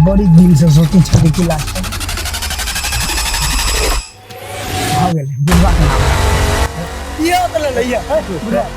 बड़ी दिनसँ सोचै छलियै कि लाज भऽ गेलै बुढ़बाके नाम ये तो ले लइया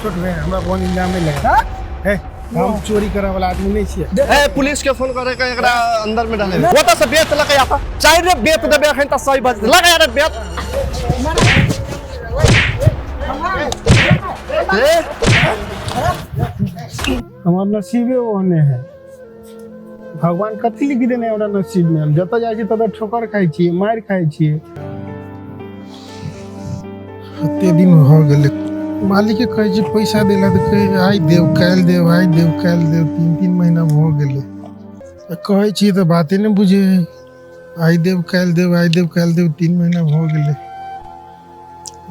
छोट भाई हमरा फोन इंजाम नहीं लगा है हम चोरी करे वाला आदमी नहीं छियै ए पुलिस के फोन करे के एकरा अंदर में डाले वो तो से बेत लगे आता चाहे रे बेत देबे अखन त सही बज लगा रे बेत ए हमर नसीबे ओहने है भगवान कथी लिख देने हमरा नसीब में हम जतऽ जाइ छी ततऽ ठोकर खाइ छियै मारि खाइ छियै कते दिन भऽ गेलै मालिकके कहै छी पैसा देला तऽ कहै आइ देब काल्हि देब आइ देब काल्हि देब तीन तीन महीना भऽ गेलै आ कहै छियै तऽ बाते नहि बुझै हइ आइ देब काल्हि देब आइ देब काल्हि देब तीन महीना भऽ गेलै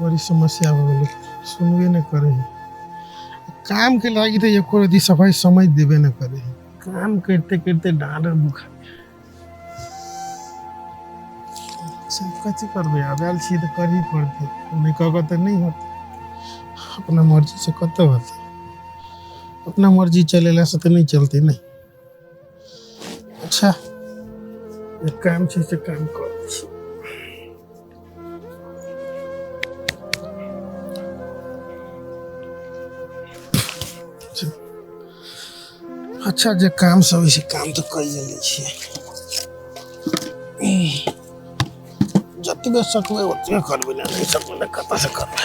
बड़ी समस्या भऽ गेलै सुनबे नहि करै हइ काम के लागी तऽ एको रति सफाइ समय देबे नहि करै हइ काम करिते करिते डाँड़ दुखा सब कथी करबै आब आयल छियै तऽ करही पड़तै नहि कऽ कऽ तऽ नहि होतै अपना मर्जीसँ कतऽ होतै अपना मर्जी चलेलासँ तऽ नहि चलतै नहि अच्छा जे काम छै से काम करै छी अच्छा जे काम सब होइ छै काम तऽ कइए लै छियै जतबे सकबै ओतबे करबै ने नहि सकबै तऽ कतऽसँ करबै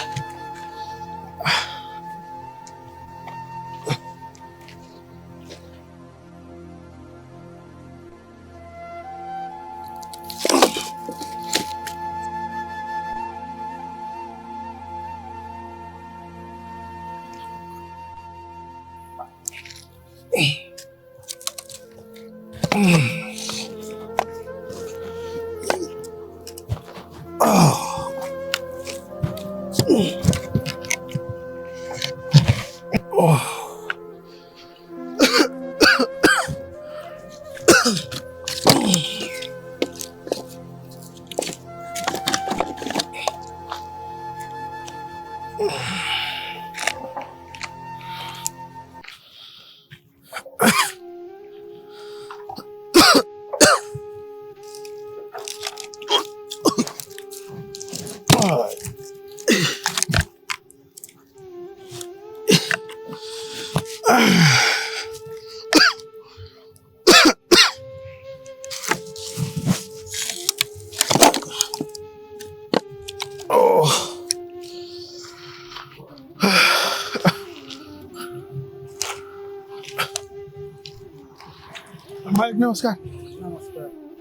मालिक नमस्कार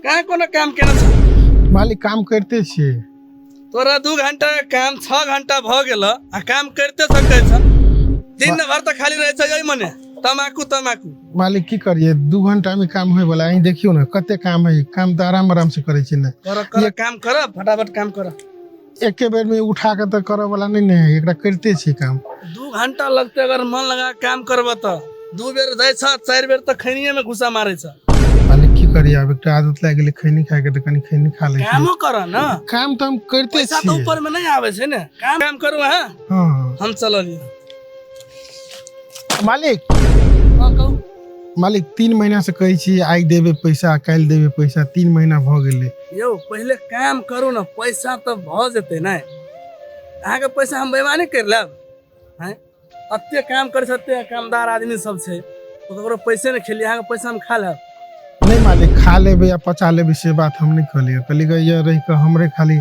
कहाँ कोनो काम केने छ मालिक काम करिते छियै तोरा 2 घंटा के काम 6 घंटा भऽ गेल आ काम करिते सकै छ दिन भर तऽ खाली रहै छ यही मने तमाकू तमाकू मालिक की करिए 2 घंटा में काम होय वाला अहीं देखियो ना कते काम है काम तऽ आराम आराम से करै छी ने कर कर काम कर फटाफट काम कर एके बेर में उठा के तऽ करऽ वाला नहीं ने है एकरा करिते छी काम 2 घंटा लगते अगर मन लगा के काम करब तऽ 2 बेर जाइ छ 4 बेर तऽ खैनिये में घुसा मारै छ मालिक की करिए आब एकटा आदत लागि गेलै खैनी खाय के तऽ कनि खैनी खा लै छी कामो कर न काम तऽ हम करिते पैसा छी तऽ ऊपर में नहीं आबै छै ने काम काम करू अहाँ हाँ हम चललियै मालिक हँ कहू मालिक 3 महीना से कहै छी आइ देबै पैसा काल्हि देबै पैसा 3 महीना भऽ गेलै यौ पहिले काम करू ने पैसा तऽ भऽ जेतै ने अहाँके पैसा हम बेमानी करि लेब आँय एते काम करै छै एते कामदार आदमी सब छै ओ ककरो पैसे नहि खेलियै अहाँके पैसा हम खा लेब नहि मालिक खा लेबै या पचा लेबै से बात हम नहि कहलियै कहलियै कि ये रहि कऽ हमरे खाली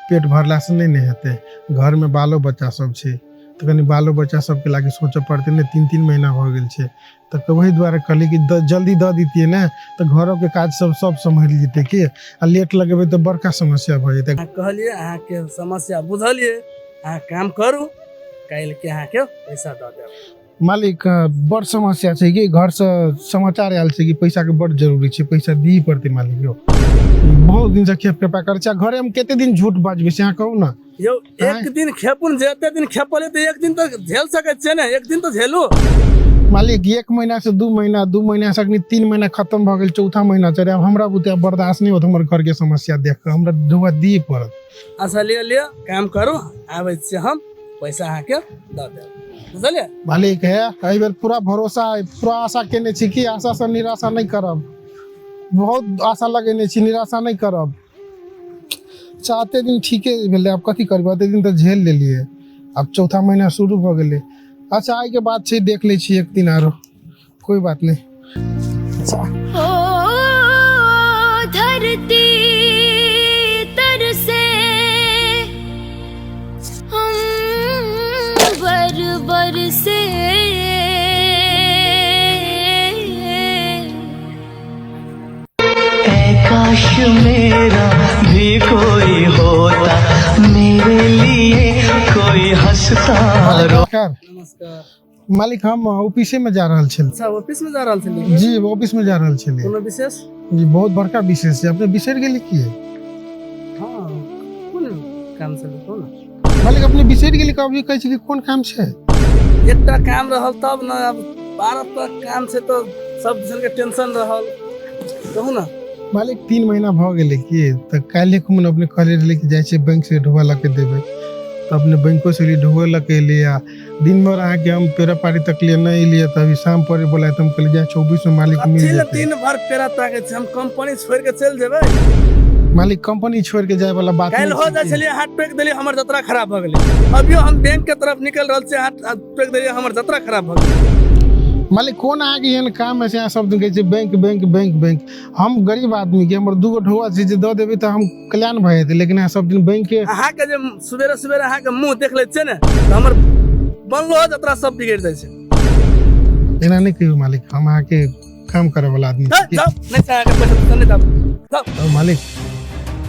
पेट भरलासँ नहि ने हेतै घरमे बालो बच्चा सब छै तऽ कनि बालो बच्चा सबके लागि सोचऽ पड़तै ने 3-3 महीना भऽ गेल छै तऽ ओहि दुआरे कहलियै कि जल्दी दऽ दितियै ने तऽ घरोके काज सब सब सम्हरि जेतै की आ लेट लगेबै तऽ बड़का समस्या भऽ जेतै अहाँ कहलियै अहाँके समस्या बुझलियै अहाँ काम करू काल्हिके अहाँके पैसा दऽ देब मालिक बड़ समस्या छै कि घरसँ समाचार आयल छै कि पैसाके बड़ जरूरी छै पैसा दिही पड़तै मालिक यौ बहुत दिनसँ खेप खेपा करै छै आ घरे हम कते दिन झूठ बाजबै से अहाँ कहू ने यौ एक दिन खेपुन जते दिन खेपले तऽ एक दिन तऽ झेल सकै छियै ने एक दिन तऽ झेलू मालिक 1 महीना से 2 महीना 2 महीना से अखनी 3 महीना खत्म भऽ गेल चौथा महीना चढ़े आब हमरा बुते आब बर्दाश्त नहि होत हमर घरके समस्या देख कऽ हमरा धुआ दिए पड़त अच्छा लिअ लिअ काम करू आबै छियै हम पैसा अहाँके दऽ देब बुझलियै मालिक है एहि बेर पूरा भरोसा है पूरा आशा केने छी कि आशा से निराशा नहि करब बहुत आशा लगेने छी, निराशा नहि करब। अच्छा एते दिन ठीके भेलै, आब कथी करबै, एते दिन तऽ झेल लेलियै, आब चौथा महीना शुरू भऽ गेलै। अच्छा आइके बात छै, देख लै छी एक दिन आरो, कोई बात नहीं। अच्छा ओ धरती तरसे हम बर बरसे। काश मेरा भी कोई होता, मेरे लिए कोई हंसता रो। नमस्कार। नमस्कार। मालिक, हम ऑफिसे में जा रहल छली। अच्छा, ऑफिस में जा रहल छलियै? जी, ऑफिस में जा रहल छली। कोनो विशेष? जी, बहुत बड़का विशेष छै, अपने बिसरि गेली की? हँ, कोन काम छलै, कहू ने। मालिक, अपने बिसरि गेली, कभी कहै छी कि कोन काम छै। एकटा काम रहल तब ने, आब 12 तक काम छै तऽ सब दिसन के टेंशन रहल, कहू ने। मालिक, 3 महीना भऽ गेलै की, तऽ काल्हि खुमन अपने कहले रहलै कि जाइ छियै बैंक से ढोआ लऽ के देबै, तऽ अपने बैंको से एलियै, ढोआ लऽ के एलियै, आ दिन भर अहाँके हम पेरा पारी तकलियै, नहि एलियै, तऽ अभी शाम पड़े बोला तऽ हम कहलियै जाइ 24 में मालिक मिल कथी लए जेतै। दिन भर पेरा ताकै छै? हम कंपनी छोड़ि के चलि जेबै। मालिक, कंपनी छोड़ि के जाय वाला बात काल्हि नहि हो छै जाइ की। छलियै, हाथ टोकि देलियै, हमर जतरा खराब भऽ गेलै। अभियो हम बैंक के तरफ निकलि रहल छियै, हाथ टोकि देलियै, हमर जतरा खराब भऽ गेलै। मालिक, कोन अहाँके एहन काम है से अहाँ सब दिन कहै छियै बैंक बैंक बैंक बैंक? हम गरीब आदमी के, हमर दूगो ढोआ छै जे दऽ देबै तऽ हम कल्याण भऽ जेतै, लेकिन अहाँ सब दिन बैंक के। अहाँके जे सुबेरे सुबेरे अहाँके मुँह देख लै छियै ने, तऽ हमर बनलो जतरा सब बिगड़ि जाइ छै। एना नहि कहियौ मालिक, हम अहाँके काम करऽ वाला आदमी जाउ, छी। जाउ, नहि छै अहाँके पैसा तऽ नहि जाउ, जाउ। तऽ मालिक,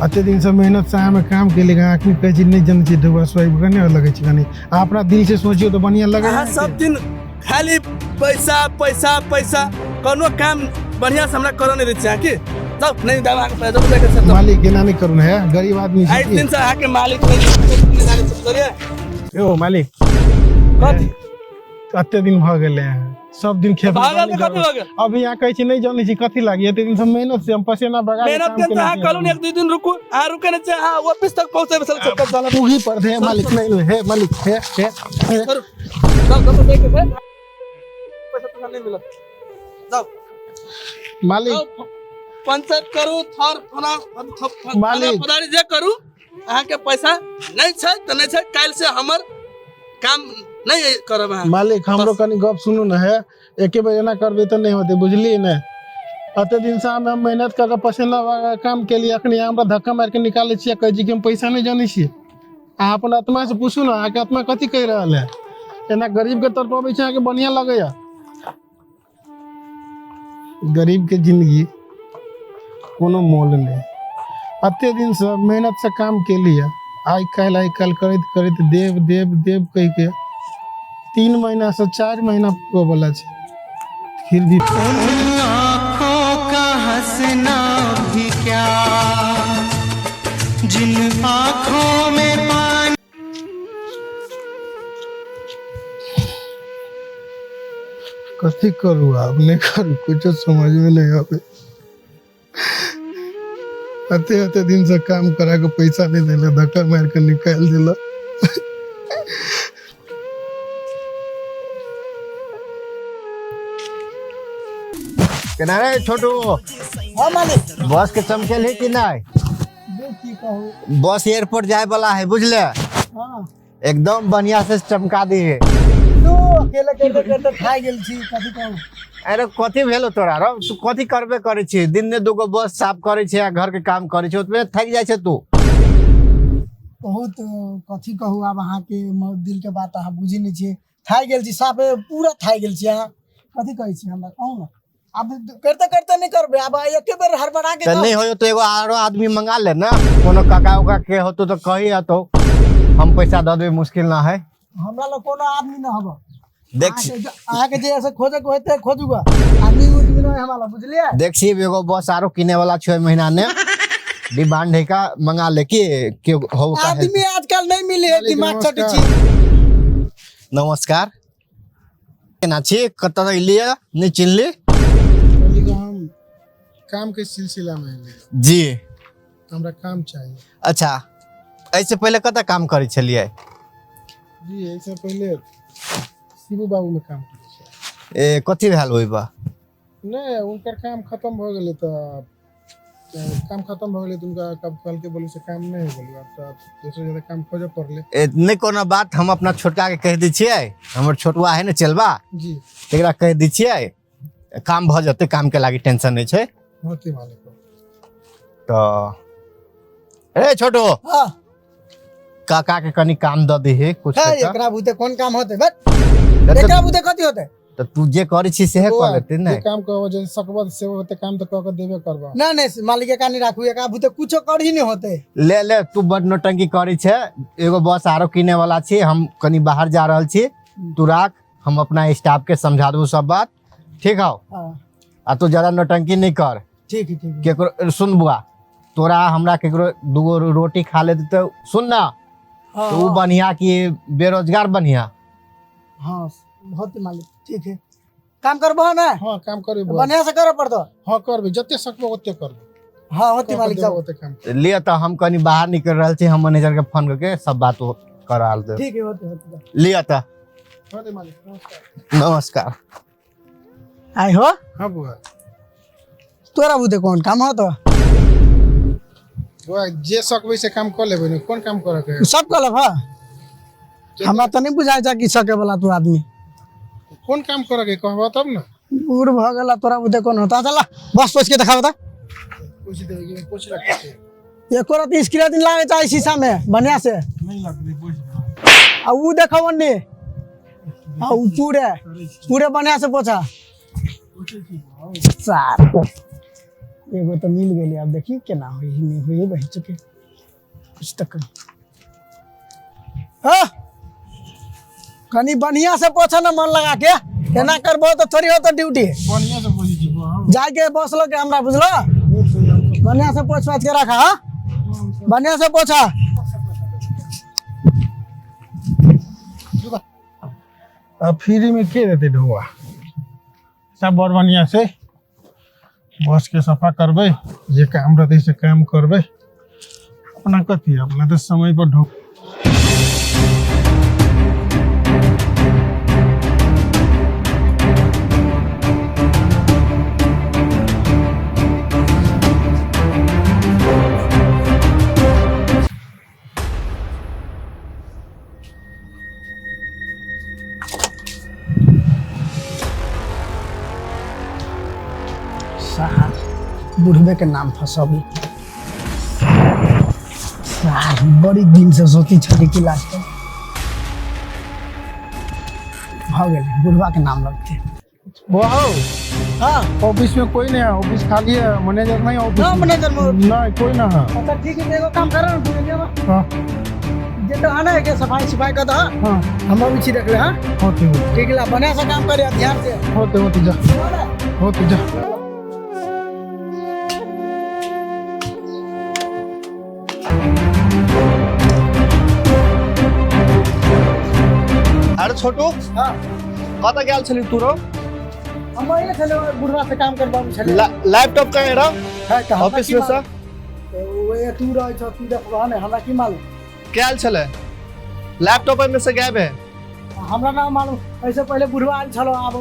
एते दिन से मेहनत से अहाँमे काम केली, अहाँ एखनी कहै छी नहि जनै छी ढोआ सोआइब कने लगै छै कनी, अहाँ अपना दिल से सोचियौ तऽ बढ़िआँ लगै। अहाँ सब दिन खाली पैसा पैसा पैसा, कोनो काम बढ़िया से हमरा करऽ नहि दै छियै अहाँ की? जाउ, नहि देब अहाँके पैसा, जाउ, जाके से जाउ। मालिक, एना नहि करू ने, हे गरीब आदमी छी आइ की? दिन से अहाँके मालिक नहि नहि जानै छी, बुझलियै? यौ मालिक। कथी? कते दिन भऽ गेलै अहाँ सब दिन खेत में भऽ गेल पानी तऽ कथी करू। भऽ गेल? अभी अहाँ कहै छी नहि जनै छी कथी लागी, एते दिन से मेहनत से हम पसेना बगा के मेहनत काम के केने अहाँ छी। कहलहुँ ने एक दू दिन रुकू, अहाँ रुके नहि छियै, अहाँ ऑफिस तक पहुँचेबै चल चल चल। उगी पर हे मालिक, नहीं नहीं, हे मालिक, हे हे हे। करू जाउ, जाउ, दै के छै पैसा तैसा नहि मिलत, जाउ। मालिक। जाउ, पंचायत करू, थर थाना थाना मालिक। फौजदारी जे करू, अहाँके पैसा नहि छै तऽ नहि छै, काल्हि से हमर काम नहि करब अहाँ। मालिक, हमरो बस। कनी गप सुनू ने, हे एके बेर एना करबै तऽ नहि होतै, बुझलियै ने? एते दिन से हम मेहनत कऽ के पसेना बगा के काम केलियै, अखनी अहाँ हमरा धक्का मारि के निकालै छियै, कहै छी कि हम पैसा नहि जनै छियै। अहाँ अपन आत्मा से पूछू ने, अहाँके आत्मा कथी कहि रहल है? एना गरीब के तरफ अबै छै अहाँके बढ़िआँ लगैया? गरीब के जिंदगी कोनो मोल नहि। एते दिन से मेहनत से काम केलियै, आइ काल्हि आइ काल्हि करैत करैत देव देव देव कहि के 3 महीना से 4 महीना पुरऽ वाला छै, फिर भी उन आँखों का हंसना भी क्या, जिन आँखों में पानी। कथी करू आब, नहि करू, कुछो समझ में नहीं आवे। एते एते दिन से काम करा के पैसा नहीं देले, धक्का मार के निकालि देलक। केना रे छोटू? हाँ मालिक। बस के चमकेल है कि नहीं? देख की कहू। बस एयरपोर्ट जाए वाला है, बुझले? हाँ। एकदम बढ़िया से चमका दी है। तू अकेले करते करते थाकि गेल छी, कथी कहू। अरे कथी भेलो तोरा रो? तू कथी करबे करे छी? दिन में दूगो बस साफ करे छी आ घर के काम करे छी, ओतबे थकि जाइ छै तू। बहुत कथी कहू आब, अहाँके दिल के बात अहाँ बुझी नहीं छियै। थाकि गेल छी, साफे पूरा थाकि गेल छी। अहाँ कथी कहै छी हमरा, कहू ने। आब करते करते नहीं करबै, आब एके बेर हड़बड़ा के तऽ नहीं होयो तो एगो आरो आदमी मंगा ले ना, कोनो काका उका के होतो तो कही तो हम पैसा दऽ देबै, मुश्किल ना है। हमरा लग कोनो आदमी न हब। देख। अहाँके जे ऐसे खोजे के होते खोजूगा, आदमी उदमी नहीं हमरा लग, बुझलियै? देख छी, एगो बस आरो किने वाला छै महीना ने, डिमांड है का मंगा ले की के हो का है। आदमी आजकल नहीं मिले है, मालिक, दिमाग चटी नमस्कार। छी। नमस्कार, केना छी, कतऽ एलियै, नहि चिन्हली? मालिक, हम काम के सिलसिला में एलियै। जी। हमरा काम चाहिए। अच्छा, एहिसँ पहिले कतऽ काम करै छलियै? जी, ऐसे पहले शिबू बाबू में काम करै छलियै। ए, कथी भेल ओहि पर? नहि, हुनकर काम खत्म भऽ गेलै तऽ काम खत्म भऽ गेलै तऽ हुनका कब कहलकै बोले से काम नहि हो गेलै, आब तऽ दोसर जगह काम खोजऽ पड़लै। नहि कोनो बात, हम अपना छोटका के कहि दै छियै, हमर छोटुआ है ने चलबा जी, तकरा कहि दै छियै, काम भऽ जेतै, काम के लागी टेंशन नहि छै। होते मालिक। तऽ ए छोटू, हाँ। काका के कनी काम दऽ दीही कुछ। है, तऽ एकरा बुते कोन काम होते बट तऽ एकरा बुते कथी होते? तऽ तू जे करै छी सेहे कऽ लेतै ने। जे काम कहबो जे सकबो से होते काम तऽ कऽ के देबे करबो। ना नहीं मालिक के कानी राखू, एकरा बुते कुछो कर ही नहीं होते। ले ले, तू बड नौटंकी करै छै। एगो बस आरो किने वाला छी, हम कनी बाहर जा रहल छी, तू राख, हम अपना स्टाफ के समझा देबो सब बात, ठीक हौ? हाँ। आ तू ज्यादा नौटंकी नहीं कर। ठीक है, ठीक है। केकरो सुन बुआ, तोरा हमरा केकरो दूगो रोटी खा लेते तो सुन ना, हाँ, तो उ बढ़िया कि बेरोजगार बढ़िया? हाँ बहुत मालिक, ठीक है। काम करबो ना? हाँ काम करबे। बढ़िया से करे पड़तो। हाँ करबे, जते सकबो ओते करबे। हाँ होती मालिक देबो जाओ। ओते काम। लिअ तऽ हम कनी बाहर निकल रहल छी, हम मैनेजर के फोन करके सब बात वो करा देब। ठीक है, होते होते। लिअ तऽ। होते मालिक, नमस्कार। नमस्कार। आइ हो। हाँ बुआ। तोरा बुते कोन काम होतो? बुआ जे सकबै से काम कऽ लेबै ने, कोन काम करऽ के है? सब कहलक। हाँ हमरा तऽ नहीं बुझाइ छै कि सके वाला तू आदमी। कोन काम करऽ के कहबो तब ने। बूढ़ भऽ गेला, तोरा बुते कोन होता? चला बस पोछ के देखा बता। पूछ देबै कि पूछ रखै छै। एको रात स्क्रीन दिन लागे चाहे शीशा में बढ़िया से। नहीं लगतै, पूछ देबै। आ ऊ देखो ओन्ने, आ ऊ पूरे पूरे बढ़िया से पोछा। सार एगो तो मिल गेलै, आब देखी केना होई नहीं होई बहि चुके कुछ तक। हाँ कनी बढ़िया से पोछा ना मन लगा के, एना करबो तो थोड़ी होतो ड्यूटी। बढ़िया से पूछै छी बुआ। जाके बस लो के हमरा बुझलो, बढ़िया से पोछ पाछ के रखा। हाँ बढ़िया से पोछा। अब फ्री में के देते ढोआ? सब बड़ बढ़िया से बस के सफा करबै, जे काम रहतै से काम करबै। अपना कथी, अपना तऽ समय पर ढो। सार बुढ़बे के नाम फसबी सार, बड़ी दिन से सोची छली कि लास्ट भऽ गेलै, बुढ़वा के नाम लगते। बुआ हो। हाँ। ऑफिस में कोई नहीं है, ऑफिस खाली है, मैनेजर नहीं है ऑफिस ना में। मैनेजर मोर। नहीं कोई ना है। अच्छा ठीक है, एगो काम करो ना तू एने हाँ। जे तो आना है के सफाई सिफाई कर दो। हाँ। हम अभी छी देख ले। हाँ होते होते। ठीक ला, बढ़िया से काम करे ध्यान से। होते होते जा, होते जा। अरे छोटू। हाँ। कतऽ गेल छली तू रो? हम अइले छले बुढ़वा से काम करबाबै छले। लैपटॉप कहाँ रह? है तऽ हमरा ऑफिस की में से? मालूम? ओए तू रहै छ, तू देखबह ने, हमरा की मालूम। कैल छले लैपटॉप एहिमे से गायब है। हमरा ना मालूम, ऐसे पहले बुढ़वा आयल छलो, आब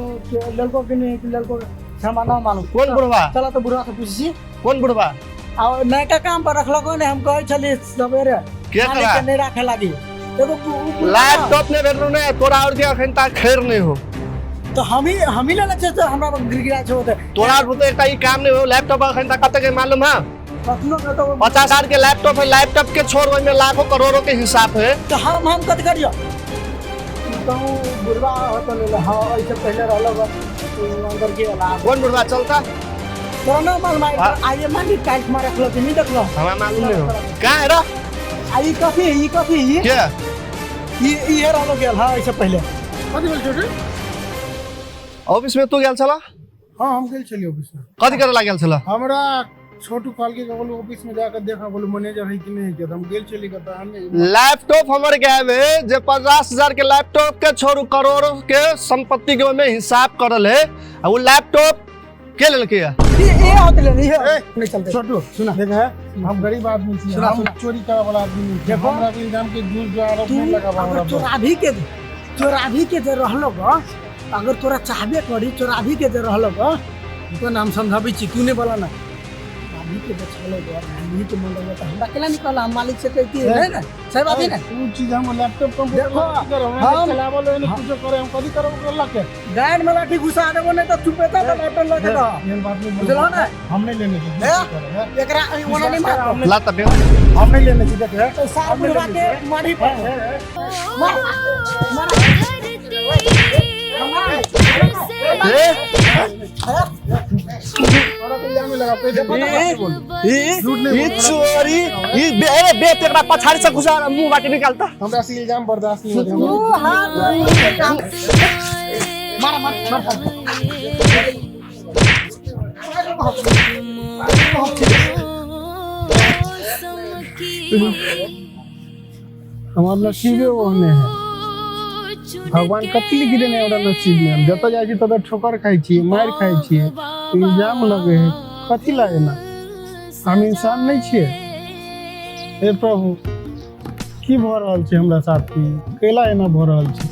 लड़को के नहीं लड़को से हमरा ना मालूम। कोन बुढ़वा? चलो तो बुढ़वा से पूछी। कोन बुढ़वा? आ नयका काम पर रखलको ने, हम कहै छली सवेरे के मालिक करा? के नहीं राखे लागी एगो बुढ़वा। लैपटॉप नहीं भेटलो ने तोरा और के अखन तक खैर नहीं हो। तो हम ही लेले छियै तऽ हमरा पर गिड़गिड़ा छै ओते। तोरा और बुते एकटा ई काम नहीं हो, लैपटॉप अखन तक कते के मालूम है? कखनो के तो 50,000 के लैपटॉप है, लैपटॉप के छोड़ ओहिमे लाखों करोड़ों के हिसाब है। तो हम कथी करियो? कहूँ बुढ़वा होतो लेले। हाँ ऐसे पहले रहलो बा, उ अंदर गेल आब। कोन बुढ़वा चलता? तोरा ना मालूम हाँ। आइए मानी टाइल्स मारे रखलो कि नहीं देखलो? हमरा मालूम नहीं हो। कहाँ है रा? आ ई कथी, ई कथी, ई? के? ई हे रहलो गेल। हाँ ऐसे पहले। कथी भेल छोटू? ऑफिस में तू गेल छला? हाँ हम गेल छलियै ऑफिस में। कथी करे ला गेल छला? हमरा छोटू कहलकै कि बोलू ऑफिस में जाकर देखा, बोलू मैनेजर है कि नहीं है, हम गेल छलियै कतऽ हम नहि। लैपटॉप हमर गायब है, जे 50,000 के लैपटॉप के छोड़ू करोड़ों के संपत्ति के ओहिमे हिसाब करल है, आ वो लैपटॉप के लेलकै है? ई ई होत ले ई ए, नहीं चलते। छोटू सुना। देख है, हम गरीब आदमी छी, सुना, हम सुना। चोरी करे वाला आदमी नहीं छी। देखो। हमरा पे इल्जाम के झूठ जो आरोप तू नहीं लगाबा अगर हमरा पर। चोराभी के जे रहलो ग, अगर तोरा चाहबे करी चोराभी के जे रहलो ग, तो नाम समझाबै छी, तू नहीं बोला ना। हमही के बचल घर हमही के मन रहे त हमरा केला निकल हम मालिक से कहती है ना सही बात है ना उ चीज हम लैपटॉप कंप्यूटर देखो, कर हमरा हम- चलावल है कुछो करे हम कथी करब ओकरा लके गायन में लाठी घुसा देबो नहीं तो चुपेता तो लैपटॉप लके दो एहन बात नहीं बुझलहो ना हम नहीं लेने छी ए? एकरा ओना नहीं मारबो ला तब हम नहीं लेने छी देख तो सार बुढ़वा के मारी पर मार मार ए धरती ई ई चोरी ई बे ए बे तेरा पछाड़ी से घुसा मुंह बाटे निकालता हमरा से इल्जाम बर्दाश्त नहीं होते तू हाथ मार मार मार मौसम की हमार नसीबे ओहने है भगवान कथी लिखी देने हमरा नसीब में हम जतऽ जाइ छी ततऽ ठोकर खाइ छियै मारि खाइ छियै इल्जाम लगे है कथी लागे ना हम इंसान नहीं छियै हे प्रभु की भऽ रहल छै हमरा साथ ई? कैला एना भऽ रहल छै?